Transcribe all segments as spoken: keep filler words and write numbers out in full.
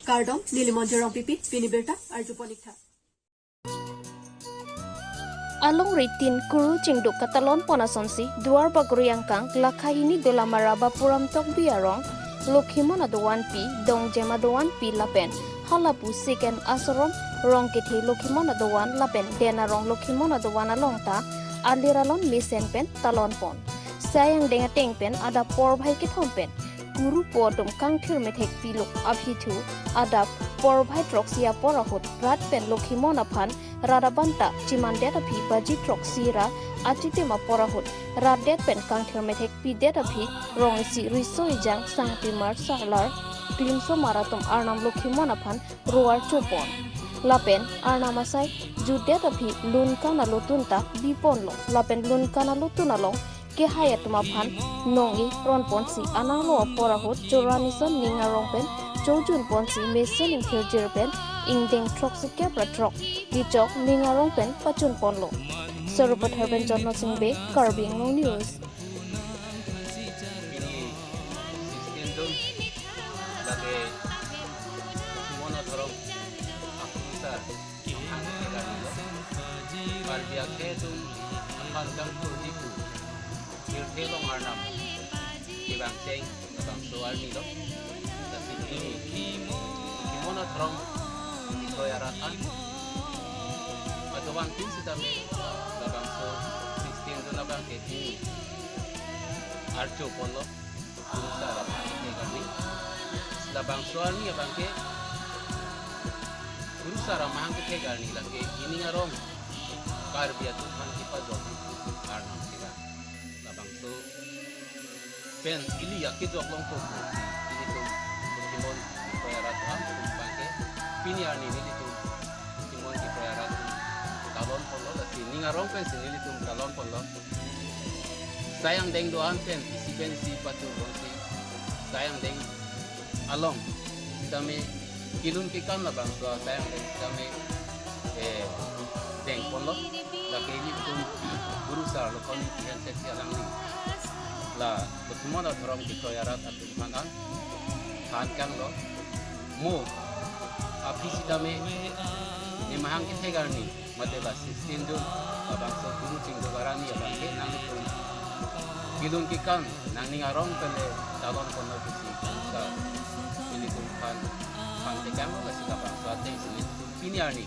Kardom, neli Monjir Rongpipi, pini birta arjupon ik tha. Alongri tin kuru chingduk katalon pon asonsi Duar Bagori angkang Lakhahini Dolamara Bapuram Tokbi arong Lokhimon adovan pi, Dongjem adovan pi lapen halapu second asorom Rongkethe Lokhimon adovan lapen den arong Lokhimon adovan along ta alir alon mesen pen talon pon. Sai angdeng ateng pen adap porphai kethom pen kurupo atum kangthir methek piluk aphi thu adap porphai throksi apor ahut rat pen Lokhimon aphan rat abanta chimandet aphi baji throksi ra achitim apor ahut ratdet pen kangthir methek pidet aphi rong isi riso ejang sangpimar sarlar klimsomar atum arnam Lokhimon aphan ro archo pon. Lapen arnam asai jutdet aphi lunkan alotun ta biponlo. Lapen lunkan alotun along kehai atum aphan nong-i ron ponsi ananglo apor ahut chorani son ning arong pen chojun ponsi mesen ingthirjir pen ingdeng throksi kep ra throk kechok ning arong pen pachun ponlo. Sarupathar pen Jotno Sing Bey, Karbi Anglong News. Pini sixteen June, lake Lokhimon adhorom akhunsa ang kegarnilo. Karbi akhei atum aphan kangthur dipu, pirthe along arnam kevang cheng labangso arnilo. Lasi pini Lokhimon adhorom kethoi arat an adovan tin sitame labangso sixteen June abang ke pini archo ponlo. Kurusar amahang kethegarni. Labangso arni abang ke Kurusar amahang kethegarni lake ining arong Karbi atum aphan kepajok arnam kevang. Labangso pen ili akejok along kopu si ilitum Lokhimon kethoi arat an atum abang ke pini arni nelitum Lokhimon kethoi arat atum talon ponlo, lasi ning arong pensi nelitum talon ponlo. Sai angdeng do-an pen isi pen isi pachun ponsi sai angdeng along sitame kelun kekan labangso sai angdeng sitame, eh, deng ponlo. Lake ilitum Kurusar Lokhon Ingti Hansekpi alangli la Lokhimon adhorom kethoi arat atum aphan an than kanglo. Mo aphi sitame ne mahang kethegarni mate la sixteen June labangso kuru chingduk arni abang ke nanglitum kelun kekan nangning arong pen le talon ponlo pusi sa ilitum aphan than tekang, lasi labangso ateng si nelitum pini arni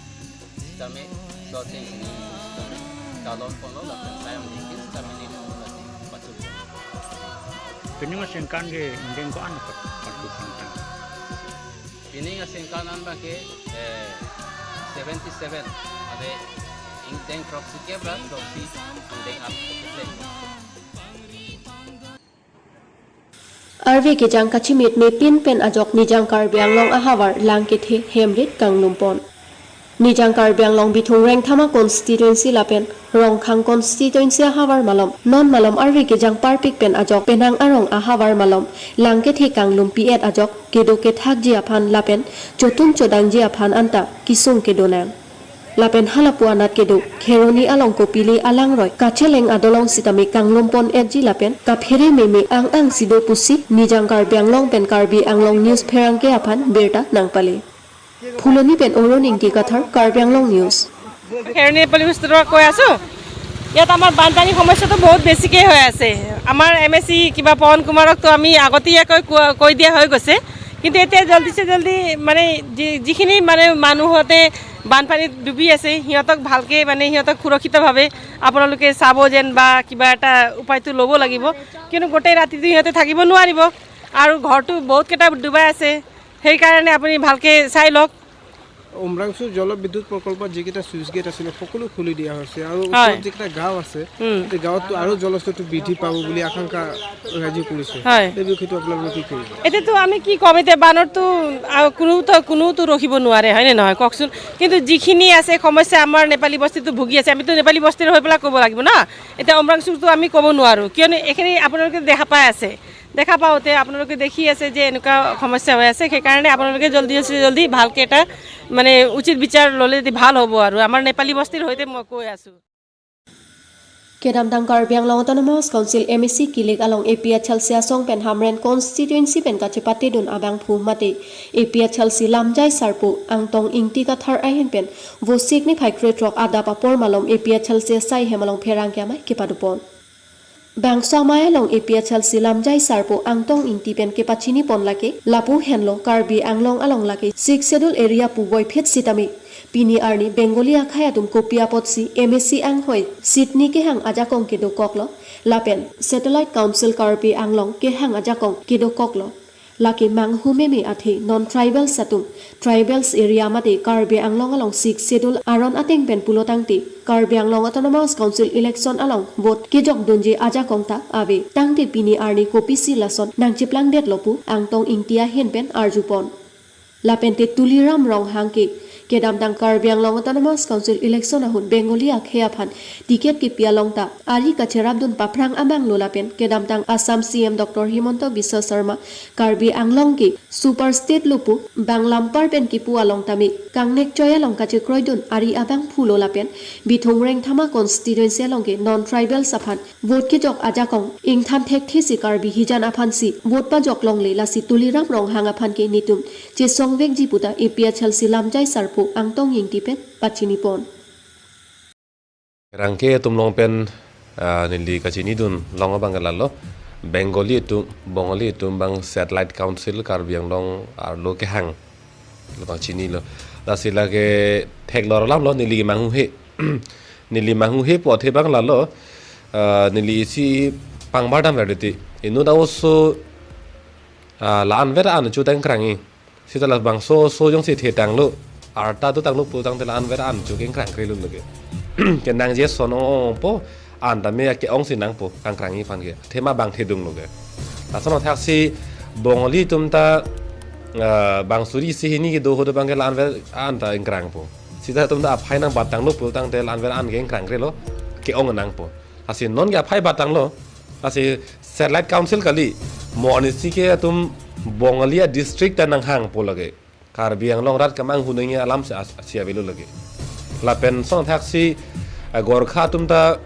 sitame so ateng si nelitum sitame talon ponlo lapen sai angdeng ke sitame nelitum lasi pachun. Pining asengkan ke ingdeng ko-an dapat pachun sengkan? Pining asengkan an abang ke, eh, seventy seven. Ade ingdeng throksi kep ra throksi angdeng ap kepleng. Arve kejang kachimit mepin pen ajok Nijang Karbi Anglong ahavar Langkethe hemrit kanglum pon. Nijang Karbi Anglong bithung Rengthama constituency lapen Rongkhang constituency ahavar malom, non malom arve kejang parpik pen ajok penang arong ahavar malom Langkethe kanglum pi-et ajok kedo kethakji aphan lapen chotun chodangji aphan anta kesung kedo nang. Lapen halapu anat kedo Kheroni along kopili alangroi kacheleng adolong sitame kanglum pon-etji lapen kaphere meme ang ang si do pusi Nijang Karbi Anglong pen Karbi Anglong News pherangke aphan birta nangpale. Phuloni pen Orun Ingti Kathar, Karbi Anglong News. Kheroni নেপালী বস্তিৰ পৰা কৈ আছো। ইয়াত আমাৰ বানপানীৰ সমস্যাটো বহুত বেছিকৈ হৈ আছে। আমাৰ এম এ চি কিবা পৱন কুমাৰকতো আমি আগতীয়াকৈ কোৱা, কৈ দিয়া হৈ গৈছে, কিন্তু এতিয়া জল্দিছে জল্দি মানে যি যিখিনি মানে মানুহতে বানপানীত ডুবি আছে, সিহঁতক ভালকৈ মানে সিহঁতক সুৰক্ষিতভাৱে আপোনালোকে চাব যেন বা কিবা এটা উপায়টো ল'ব লাগিব। কিন্তু গোটেই ৰাতিটো সিহঁতে থাকিব নোৱাৰিব আৰু ঘৰটো বহুতকেইটা ডুবাই আছে, সেইকাৰণে আপুনি ভালকৈ চাই লওক। উমৰাংচু জলবিদ্যুৎ প্ৰকল্পত যিকেইটা ছুইচ গেট আছিলে, সকলো খুলি দিয়া হৈছে আৰু হয়। ওচৰত যিকেইটা গাঁও আছে, উম। এই গাঁৱততো আৰু জলস্তৰটো বৃদ্ধি পাব বুলি আশংকা ৰাইজে কৰিছে। হয়। এই বিষয়টো আপোনালোকে কি কৰিব? এতিয়াতো আমি কি ক'ম, এতিয়া বানৰতো, আহ, কোনোতো, কোনোতো ৰখিব নোৱাৰে, হয়নে নহয়, কওকচোন? কিন্তু যিখিনি আছে সমস্যা, আমাৰ নেপালী বস্তিটো ভুগি আছে, আমিতো নেপালী বস্তিৰ হৈ পেলাই ক'ব লাগিব ন। এতিয়া উমৰাংচুৰতো আমি ক'ব নোৱাৰোঁ, কিয়নো এইখিনি আপোনালোকে দেখা পাই আছে। দেখা পাওঁতে আপোনালোকে দেখি আছে যে এনেকুৱা সমস্যা হৈ আছে, সেইকাৰণে আপোনালোকে জল্দি আছে জল্দি ভালকৈ এটা মানে উচিত বিচাৰ ল'লে যদি ভাল হ'ব আৰু আমাৰ নেপালী বস্তিৰ সৈতে মই কৈ আছোঁ। Kedamtang Karbi Anglong Autonomous Council M A C kilik along A P H L C asong pen Hamren constituency pen kachepatedun abangphu mate A P H L C lamjai sarpo Angtong Ingti Kathar ahin pen Vosik niphai krethrok adap apor malom A P H L C asai hem along pherangke amei kepadopon. Bangso amei along A P H L C lamjai sarpo Angtong Ingti pen kepachinipon lake lapu henlo Karbi Anglong along lake Sixth Schedule area pu voiphit sitame pini arni Bengali akhei atum kopi apotsi M A C anghoi seat ni kehang ajakong kedokoklo lapen Satellite Council Karbi Anglong kehang ajakong kedokoklo. Lake manghu meme athe non tribals atum tribals area mate Karbi Anglong along Sixth Schedule aron ateng pen pulotangte Karbi Anglong Autonomous Council election along vote kejokdunji ajakong ta ave. Tangte pini arni kopisi lason nangcheplangdetlo pu Angtong Ingti ahin pen arjupon. Lapente Tuliram Ronghang ke kedamtang Karbi Anglong Autonomous Council election ahut Bengali akhei aphan ticket kepi along ta ari kacherapdun paphrang abanglo lapen kedamtang Assam C M Doctor Himanta Biswa Sarma Karbi Anglong ke super state lo pu bang lampar pen kipu along tame kangnek choi along kachekroidun ari abangphulo lapen Bithung Rengthama constituency along ke non tribals aphan vote kejok ajakong ingthan thekthesi Karbi hijan aphansi vote pajok longle, lasi Tuliram Ronghang aphan ke netum chesongvekji puta A P H L C lamjai sarpo Angtong Ingti pen pachinipon. Rangke atum along pen, ah, neli kachinidun long abang ke lalo, Bengali atum, Bongali atum bang Satellite Council Karbi Anglong arlo kehang, lo bang chinilo. Lasi lake theklor alamlo, neli manghuhe. Neli manghuhe pu athe bang lalo, ah, neli isi pangbar dam raditi. Inut aoso, ah, la-an ver an chu tang krangji. Sita labangso oso jongsi thetanglo, arta dotanglo pulotangte la-an ver an chu kengkrang krelo lake. Ke nangji ason ong-ongpo, an tame ke-ongsi nangpo, kangkrangji aphan ke. Athema bang thedunglo ke. Lason athaksi Bongali atum ta, ah, bang suri isi hini kedo ahut abang ke la-an ver an ta ingkrangpo. Sita atum ta aphai nangbatanglo pulotangte la-an ver an ke ingkrang krelo, ke-ong nangpo. Lasi non ke aphai batanglo, lasi Satellite Council kali, mo arnisi ke atum Bongali adistrict ta nanghangpo lake. Karbi Anglong rat kemanghu nangji alam si as-, si avelo lake. Lapen lason athaksi, eh, Gorkha atum ta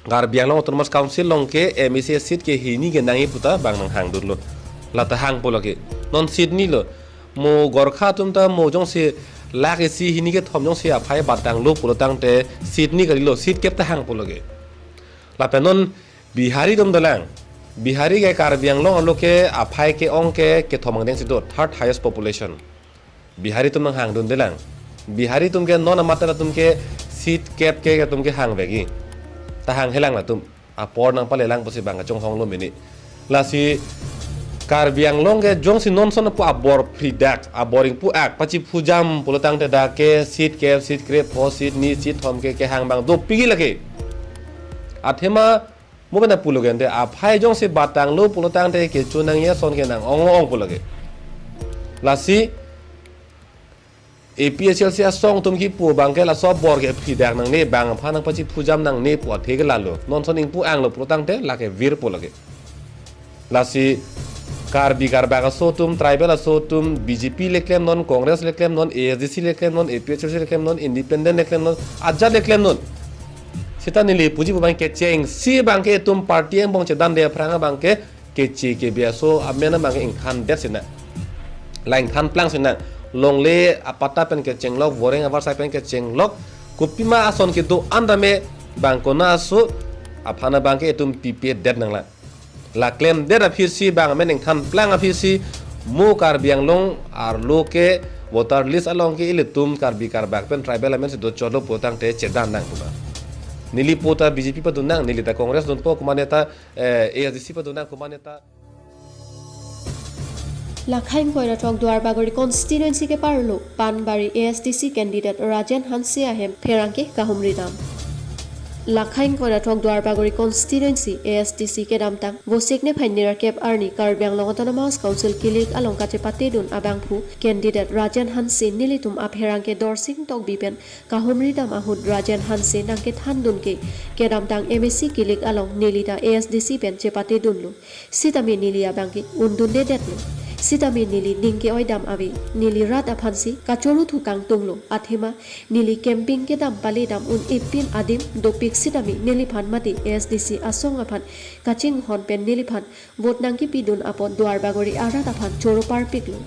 Karbi Anglong Autonomous Council along ke M A C seat ke hini ke nangji puta bang nanghangdunlo. Lata hangpo lake. Non seat nilo. Mo Gorkha atum ta mo jongsi lakh isi hini kethom jongsi aphai batanglo pulotangte seat ni kalilo, seat kep ta hangpo lake. Lapen non Bihari atum dolang. Bihari ke Karbi Anglong arlo ke aphai ke-ong ke kethom angdengsi do, third highest population. Bihari atum nanghangdundelang. Bihari atum ke non amat atum ke seat kep ke atum ke hangvekji. Ta hanghelang latum. Apor nangpalelang pusi bang kachonghonglo mini. Lasi Karbi Anglong ke jongsi non son pu abor phridak, abor ingpu-ak, pachiphujam pulotangte dak ke seat kep, seat krepho, seat ni, seat thom ke kehang abang dopikji lake. Athema mo pen pulo gente aphai jongsi batanglo pulotangte kecho nangji ason ke nang-ong-ongpo lake. Lasi A P H L C asong atum kipu abang ke laso abor ke phridak nangne, bang aphan nangpachiphujam nangne pu athe ke lalo. Non son ingpu-anglo pulotangte lake virpo lake. Lasi Karbi Karbak aso atum, tribal aso atum, B J P le klemnon, Congress le klemnon, A S D C le klemnon, A P H L C le klemnon, independent le klemnon, ajat le klemnon. Sita neli puji pu abang kechengsi abang ke itum party angbong chedande aphrang abang ke keche kebe aso amen abang ke ingthandet sinang. La ingthan plang sinang. Longle apatta pen kechenglok, voreng avarsai pen kechenglok. Kopima ason kedo-an tame bang konat aso aphan abang ke itum pipedet nanglang. La klemdet aphisi bang amen ingthan plang aphisi mo Karbi Anglong arlo ke voter list along ke ilitum Karbi Karbak pen tribal amensi dochotlo pulotangte chedan nang pu abang. Neli puta B J P padun nang, neli ta Congress dunpo, komatne ta, eh, A S D C padun nang, komatne ta. Lakhaing Koirathok Duarbagori constituency keparlo Panbari A S D C candidate Rajen Hanse ahem pherangke kahumri dam. Lakhaing Koirathok Duarbagori constituency A S D C kedamtang Vosik niphai nerkep arni Karbi Anglong Autonomous Council kilik along kachepatedun abangphu candidate Rajen Hanse nelitum apherangke Dorsing Tokbi pen kahumri dam ahut Rajen Hanse nangkethandun ke kedamtang M A C kilik along neli ta A S D C pen chepatedunlo. Sitame neli abang ke undundedetlo. Sitame neli ning ke-oidam ave, neli rat aphansi kachoro thu kangtunglo, athema neli campaign kedam paledam un-epin adim dopik sitame neliphan mate A S D C asong aphan kachinghon pen neliphan vote nangkepidun apot Duar Bagori arat aphan choro parpiklo.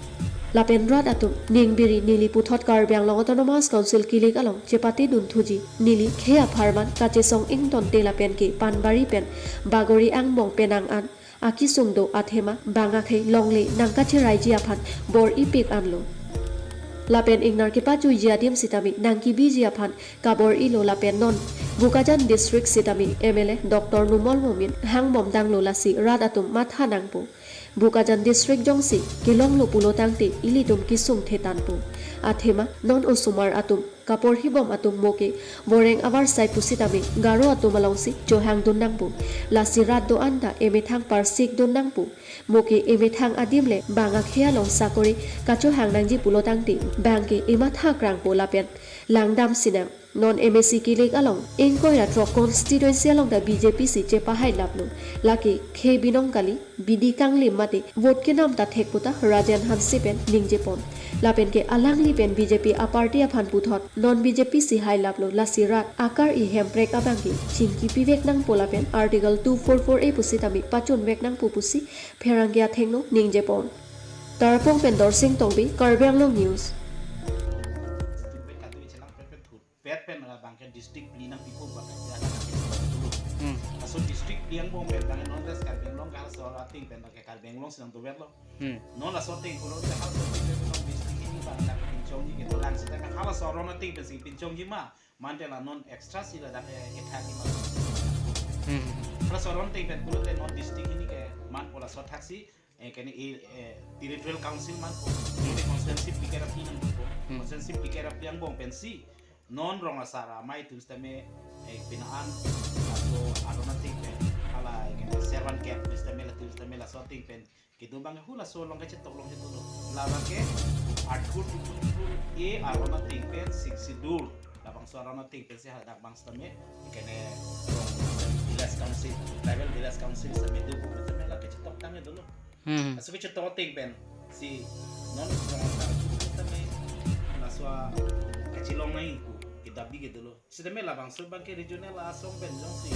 Lapen rat atum, ningbiri neli puthot Karbi Anglong Autonomous Council kilik along chepatedun thuji, neli khei apharman kachesong ingtonte lapen ke Panbari pen Bagori angbong penang an akisung do athema bang akhei longle nangkacheraiji aphan bor-ipik anlo. Lapen ingnar kepachuiji adim sitame nangkebiji aphan kabor-ilo lapen non Bokajan District sitame M L A Doctor Numal Momin hangbom tanglo, lasi rat atum matha nangpo. Bokajan District jongsi kelonglo pulo tangte ilitum kesung thetanpo. Athema non osomar atum, kaporhibom atum moke voreng avarsai pusitame Garo atum alongsi chohangdun nangpo. Lasi rat do-an ta emethang parsikdun nangpo. Moke emethang adim le bang akhei along sakori kachohang nangji pulo tangte bang ke ematha krangpo lapen langdam sinang. Non M A C kilik along ingkoi ra throk constituency along ta B J P si chepahailaplo. Lake khei binong kali, bidi kanglim mate vote kenam ta thek pu ta Rajen Hanse pen ningjepon. Lapen ke alangli pen B J P aparty aphan puthot non B J P si hailaplo, lasi rat akar-i Hemprek abang ke chingkipivek nangpo lapen Article two four four A pusitame pachunvek nangpo pusi pherangke athengno ningjepon. Tarapung pen Dorsing Tongbi, Karbi Anglong News. Pet pen la bang ke district phli nangpipo bang ke ya la ke dulu. Hmm. Laso district phli angbong pen bang non West Karbi Anglong ka laso ating pen bang ke Karbi Anglong si nangdoveklo. Hmm. Non laso ating pulo ke halaso ating pen non district hini bang nangpinchongji kedo lang sitame halaso aron ating pensi pinchongji ma, mante la non extra si ladak ke, kethakji ma. Hmm. Halaso aron ating pen pulote non district hini ke manpo laso thaksi, eh, kene, eh, eh, territorial council manpo, kene constituency phli kerap hini nangpo, Hmm. constituency phli kerap angbong pensi non rong asar amei atum sitame, eh, penang an laso aron ating pen, hala, eh, kene servant cap sitame, latum sitame laso ating pen kedo bang ke halaso along kachetok along kedo lo. La bang ke Article two forty-four A aron ating pen Sixth Schedule, labangso aron ating pensi hadak bang sitame kene rong village council, tribal village council sitame do pu sitame la kachetok tangte dolo. Hmm. Laso kachetok ating pensi non rong asar atum sitame laso kachelong nangji pu kedabi kedo lo. Sitame labangso bang ke regional asong pen jongsi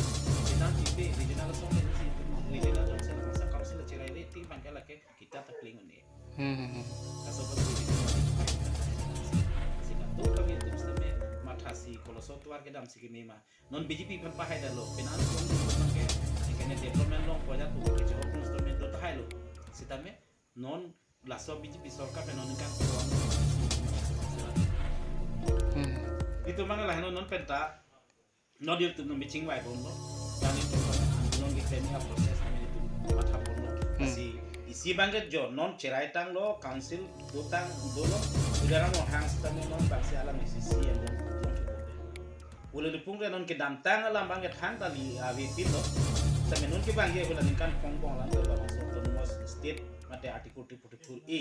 sedang tipe regional asong pen jongsi regional jongsi labangso council cherai-re ating bang ke lake kita ta kling un-e. Hmm, hmm, hmm. Laso pensi regional ating pai ta pai. Si kadokave atum sitame mathasi koloso tovar kedam si keme ma. Non B J P aphan pahaidetlo, penang an along dun bang ke, kene development along pojat pu kechehok along sitame dotahailo. Sitame non laso B J P sorkar pen non ningkan kruang. Hmm. Itum bang laheno non penta non itum non biching vai bomlo. Dan itum bang andolon keklem a-process kami itum matha bomlo. Hmm. Lasi isi bang ke jo non cherai tanglo, council dotang dolo, udara mo hang sitame non bangsi alam isi si yang dong dong. Ule lipung re non kedamtang alam bang ke thang tali avepinlo. Sitame non ke bang ke hula ningkan phongbong alam labangso autonomous state mate Article two forty-four A.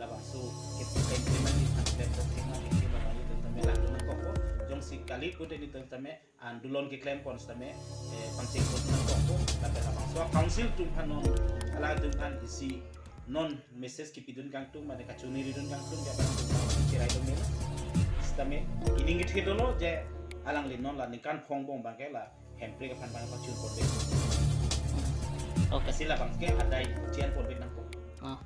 Labangso ke, ke implement ni than klem ko thema ke thema bang itum tame lang nangkokpo. Jongsi kali pute itum tame andolon keklem pon sitame, eh, pangcheng pon nangkokpo. Lapen labangso council atum aphan non, alanglitum aphan isi non message kipidun kangtung, mane kachoniri dun kangtung, ya bang atum aphan cherai dun melo. Sitame ining kethe dolo je alangli non la ningkan phongbong bang ke la Hemprek aphan bang pachun ponvek. Okay. Lasi labang ke adai chian ponvek nangkok. Ah.